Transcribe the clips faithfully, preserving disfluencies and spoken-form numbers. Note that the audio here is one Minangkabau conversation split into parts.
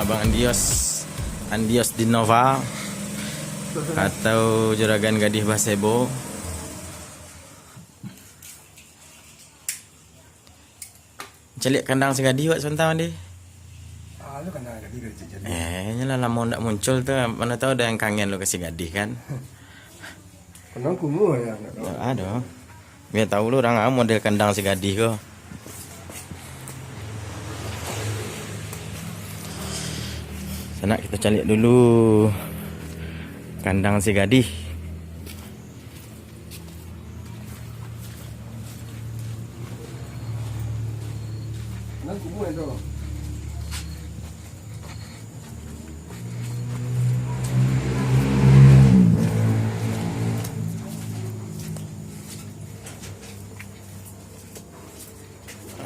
Bang Andios, Andios Dinova, atau Juragan Gadih Basebo. Caliak kandang si Gadih wak sabanta, Mandi. Ah, lu kandang Gadih dari Cijan. Eh, nyolah lamo ndak muncul tu, mana tahu ada yang kangen lo ka si Gadih kan. Kandang kumuh ya, ndak tahu. Ndak ado. Bia tahu lo urang, ah, model kandang si Gadih ko. Sanak, kita caliak dulu kandang si Gadih.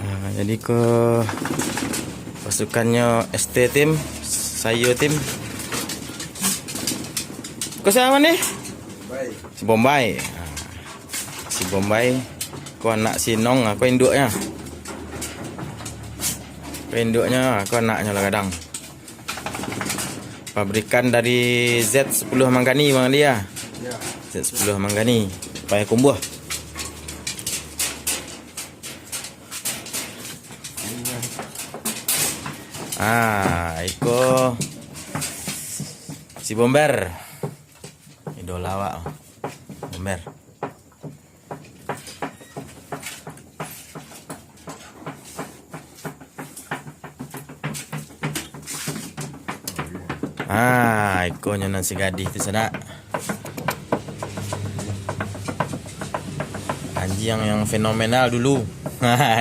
Ah, jadi ko pasukannyo S T tim, sayo tim. Ko sia ni? Bombay. Si Bombay. Ah, si Bombay. Ko anak si Nong, ah, ko induknyo. Ko induknyo, ah, ko anaknyo lah gadang. Pabrikan dari Z sepuluh Manggani, Bang Andi, ya? Ya. Z sepuluh Manggani, Payakumbuh. Ah, iko si Bomber. Idola awak, Bomber. Ah, ikonyo nan si Gadih tu, sanak. Anjiang yang fenomenal dulu.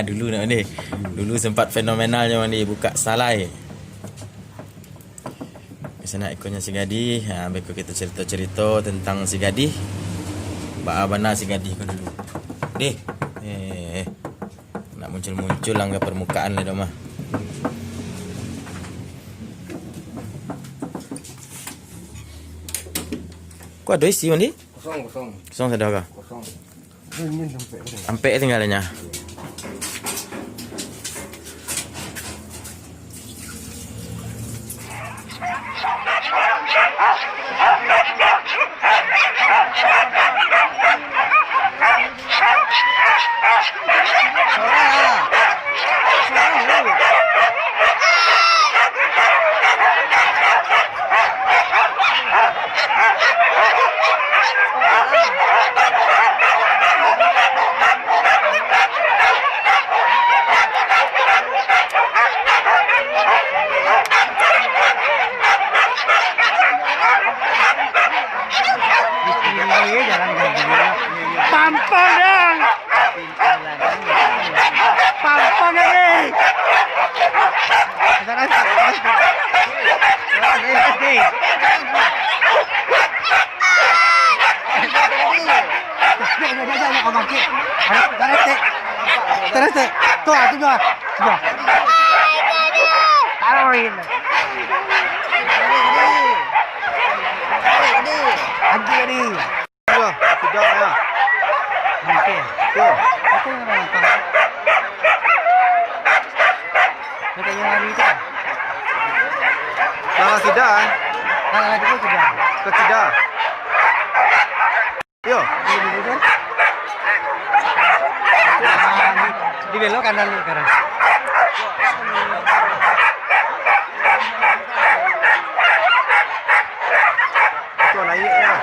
Dulu nak ni. Dulu sempat fenomenalnyo ni buka salai. Sanak, ikonyo si Gadih. Ha, beko kito carito-carito tentang si Gadih. Baa bana si Gadih ko dulu. Deh. Eh, eh. Nak muncul-muncul lah ka permukaan lah dah mah. Ko ado isi, Mandi? Kosong, kosong. Kosong sadonyo ko? Kosong. Ampek tinggalnyo. Pampang dong. Pampang ni. Terus, terus. Tuh, tuh, tuh. Taruhin. Lagi ni. Yo, sudah ya. Oke. Yo. Apa yang orang makan? Nak tanya hari tu. Salah sida, eh? Salah sida. Ke sida. Yo. Di belok kanan ni sekarang. Tuh, naik ya.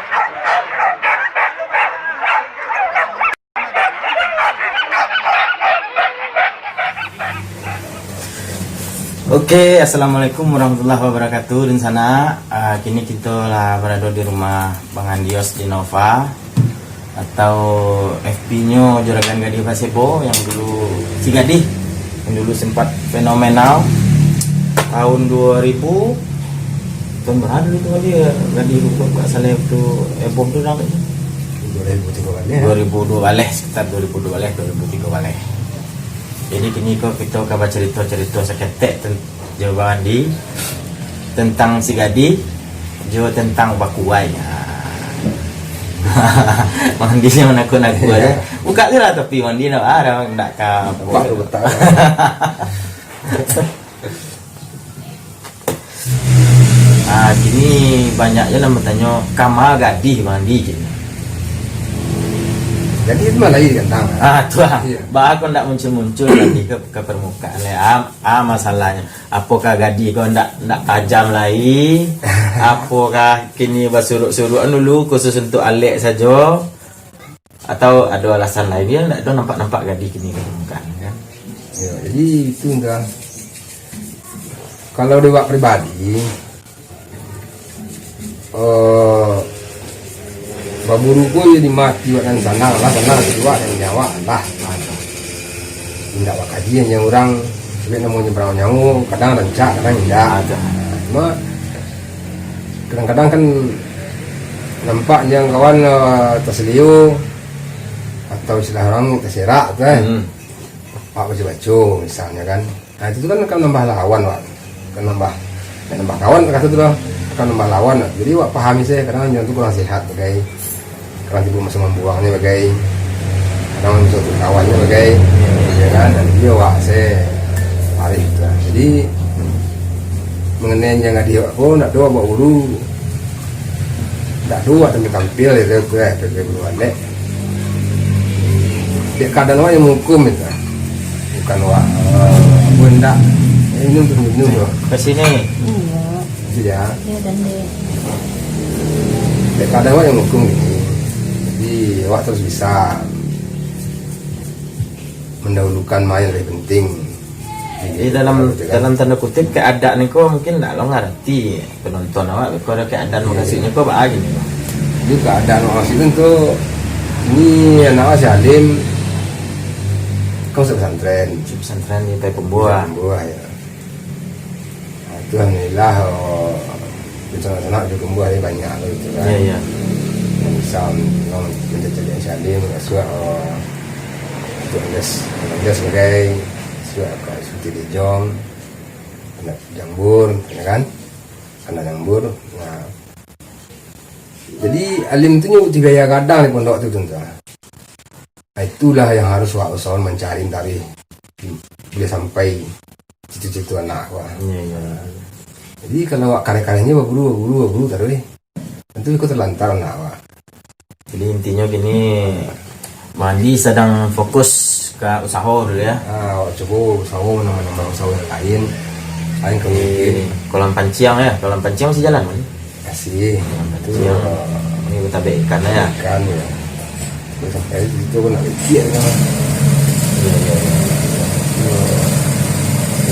Oke, assalamualaikum warahmatullahi wabarakatuh. Dunsanak, ah, kini kito lah barado di rumah Bang Andios Dinova, atau F B-nyo Juragan Gadih Basebo yang dulu, si Gadih, yang dulu sempat fenomenal tahun dua ribu, tahun berapa dulu tu Gadih, Gadih buka, buka salai tu, eh, bom tu dah. Dua ribu tiga baleh. Dua ribu dua baleh, sekitar dua ribu dua baleh, dua ribu tiga baleh. Jadi, kini ko kito ka bacarito-carito saketek ten-, jo Bang Andi tentang si Gadih, jo tentang bakuai. Ha. Bang Andi ni manakut-nakut aja. Buka je lah topi Bang Andi, nak, ah, dah, ndak ka. Nampak tu betul. Kini banyak je lah batanyo, "Kama gadih Bang Andi?" kini. Gadih tu mah lahia di kandang. Ah, tu ah. Iyo. Baa kok ndak muncul-muncul gadih ka, ka parmukaan lai? Ah, ah, masalahnyo. Apokah gadih ko ndak, ndak tajam lai? Apokah kini basuruak-suruak dulu khusus untuak alek sajo? Atau ado alasan lain? Yo, ndak ado nampak-nampak gadih kini ka parmukaan, kan? Yo, jadi itu dah. Kalau di awak pribadi, eh, baburu ko yo di ma ati awak nan sanang lah, sanang ati awak nan nyawa lah. Indak bakaji jo urang, sabab namonyo barang nyawo, kadang rancak, kadang indak. Cuma kadang-kadang kan nampak jo kawan, eh, tasilio, atau istilah urang taserak tu kan. Hmm. Awak baco-baco misalnyo kan. Nah, itu tu kan akan nambah lawan, Wak. Akan nambah, akan nambah kawan, kato tu lah. Akan nambah lawan, Wak. Jadi, Wak pahami se, kadang urang tu kurang sehat bagai. Kadang tibo maso mambuangnyo bagai. Kadang maso tu kawannyo bagai. Yo kan? Dan iyo, Wak se arif tu lah. Jadi, mengenai nan gadih Wak ko, ndak ado Wak bauru. Ndak ado Wak tampil-tampil, gitu, Wak, eh, bagai bauru alek. Dek kaadaan Wak nan mahukum itu. Bukan Wak, eh, apo ndak, eh, minum tu, minum tu. Ka sini. Iyo. Itu ya. Iyo, dan dek. Dek kaadaan Wak nan mahukum gini. Jadi, Wak harus bisa mendahulukan ma nan lebih penting. Jadi, dalam, gitu kan, dalam tanda kutip, keadaan ni ko mungkin ndak lo ngarati. Penonton awak, kok ado keadaan, iyo, mukasuiknyo ko baa gini, Bang? Jadi, keadaan mukasuiknyo tu, ini anak awak si Alim, kan masuak pesantren. Masuak pesantren di Payakumbuah. Payakumbuah, yo. Nah, itu alhamdulillah, oh, di sanak-sanak Payakumbuah ni banyak lo gitu kan. Iyo, iyo. Nan bisa, memang mencari si Alim, masuak, oh, untuk les, les sebagai, masuak ka Suti Dijong, anak Jambur, yo kan? Anak Jambur. Nah, jadi, Alim tu nyo butuh biaya gadang di pondok tu, tu, tu. Nah, itulah yang harus Wak usahokan mancari taruih, buliah sampai cito-cito anak Wak. Iyo, iyo. Jadi, kalau Wak kareh-karehnyo baburu, baburu, baburu taruih, tantu iko talantar anak Wak. Jadi, intinyo kini Bang Andi sadang fokus ka usaho dulu, yo? Ah, awak cubo usaho, nambah-nambah usaho nan lain. Lain ka mungkin. Di kolam panciang, yo? Kolam panciang masih jalan, Bang? Masih. Kolam panciang. Ini batabek ikan, yo? Ikan, yo. Sampai situ pun nak licik, yo. Iyo, iyo, iyo.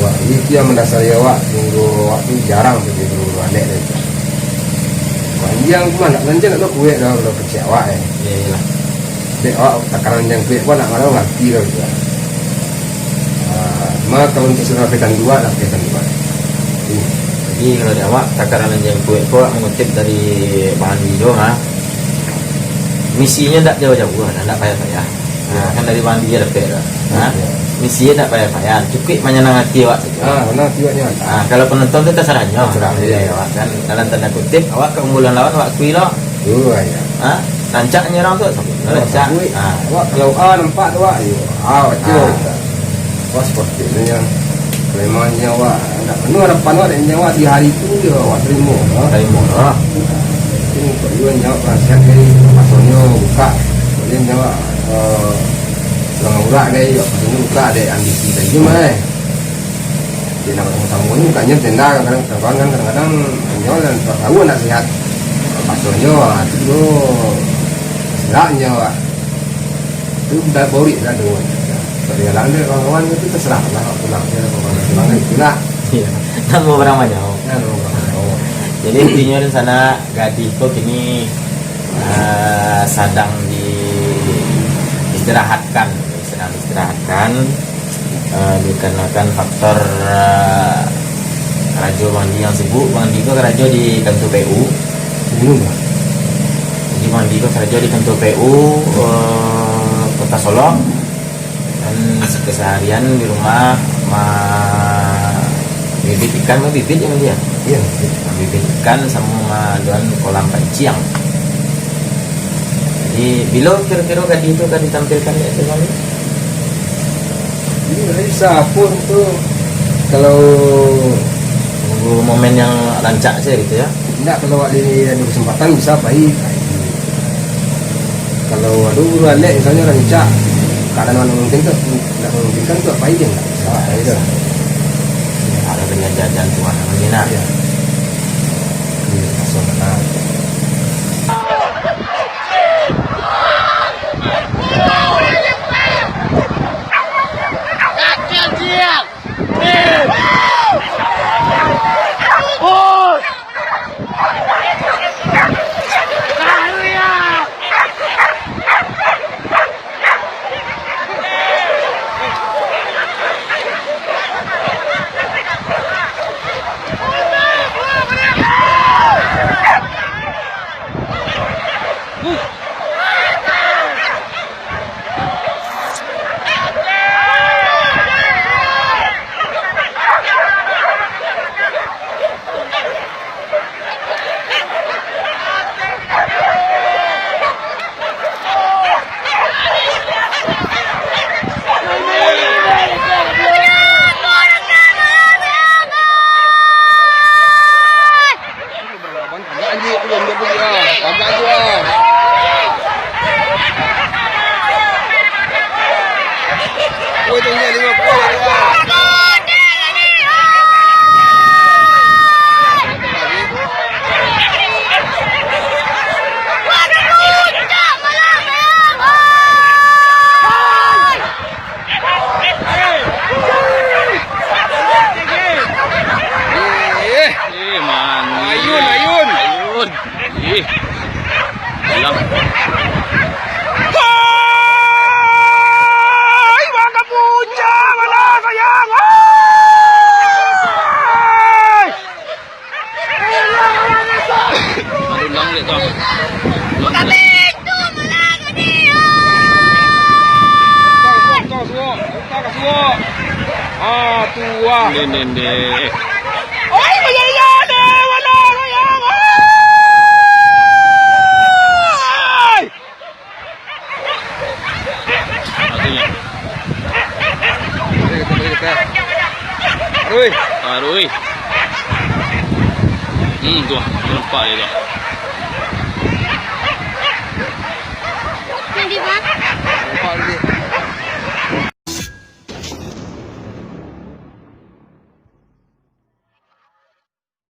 Wah, itu yang mandasari awak, sungguah awak tu jarang tu di rumah nek tu. Panjang tu mah, nak panjang nak kuek dah, kalau kecil awak, eh. Iyo, iyolah. Dek awak takaran nan kuek pun nak kalau ngarti dah gitu. Ah, cuma kalau untuk sudah pekan dua, lah pekan dua. Jadi, kalau di awak, takaran nan kuek ko, awak mangutip dari Bang Andi tu, ha. Misinyo ndak jauah-jauah, ndak payah-payah. Ha, kan dari Bang Andi dapek tu. Ha? Iyo. Misinyo ndak payah-payah, cukuik manyanang ati awak sajo. Ah, sanang ati awak nyo. Ha, kalau penonton tu tasarahnyo. Tasarah, iyo. Iyo, kan dalam tanda kutip, awak kaunggulan lawan awak akui lo. Oh, iyo. Ha? Rancaknyo urang tu, sabut. Oh, rancak. Sabut. Ha. Awak kalau A nampak tu, awak, iyo. Ah, batua. Ha. Wah, seperti itu nyo. Memang nyo awak, ndak penuh harapan awak, dan nyo awak di hari tu je awak tarimo, ha? Tarimo, ha? Mungkin kok juo nyo awak kurang sihat, jadi pasonyo buka. Jadi nyo awak, eh, kurang urak, jadi awak pasonyo buka, dek ambisi tadi mah, eh. Jadi nak tamu-tamu ni bukaknyo tenda, kadang-kadang, kadang-kadang nyo lah tahu ndak sihat. Pasonyo, ha, tu tu. Sedap nyo awak. Tu dah borik dah tu. Kalau jalan dia kawan-kawan tu terserah lah, pulang dia kawan pulang kan itulah. Iyo. Namo barang banyak. Ya, namo barang banyak. Jadi intinyo di sana gadih tu kini, ah, sadang diistirahatkan, sedang diistirahatkan, eh, dikarenakan faktor, eh, karajo Bang Andi yang sibuk. Bang Andi ko karajo di kantua P U. Dulu, Bang. Jadi, Bang Andi ko karajo di kantua P U, eh, Kota Solok. Dan keseharian di rumah ma-, bibit ikan, ma-, bibit ya, Bang Andi, ya? Iyo, bibit. Ma-, bibit ikan samo maadoan kolam panciang. Jadi, bilo kiro-kiro gadih tu ka ditampilkan di atas Bang Andi? Iyo, bisa pun tu kalau nunggu momen yang rancak saja gitu ya. Ndak, kalau awak di, ado kesempatan bisa pai. Kalau ado urang alek, misalnyo urang rancak, keadaan ndak mamungkinkan tu, ndak mamungkinkan tu, pai je ndak. Ah, itu. Ado kena jajan tu mah, mungkin lah. Iya. Hmm, masuk akal. Agak anjing tu, belum dia pergi lah. Agak anjing lah. Woi, tu dia lima puluh lah. Eh, eh, mano? Ayun, ayun. Ayun. Eh. Dalam. Hai, baka puncak, mana sayang? Hai! Aduh, ulang balik tu. Ulang balik. Buka pintu, malah tadi. Buka, buka, buka, suok. Buka ka suok. Ah, tu ah. Ni, ni, ni. Oi, bayar iya deh, mana lu ya? Oi! Satunya. Taruih. Taruih. Hmm, tu lah. Nampak dia tu. Nanti, Bang. Nampak dia.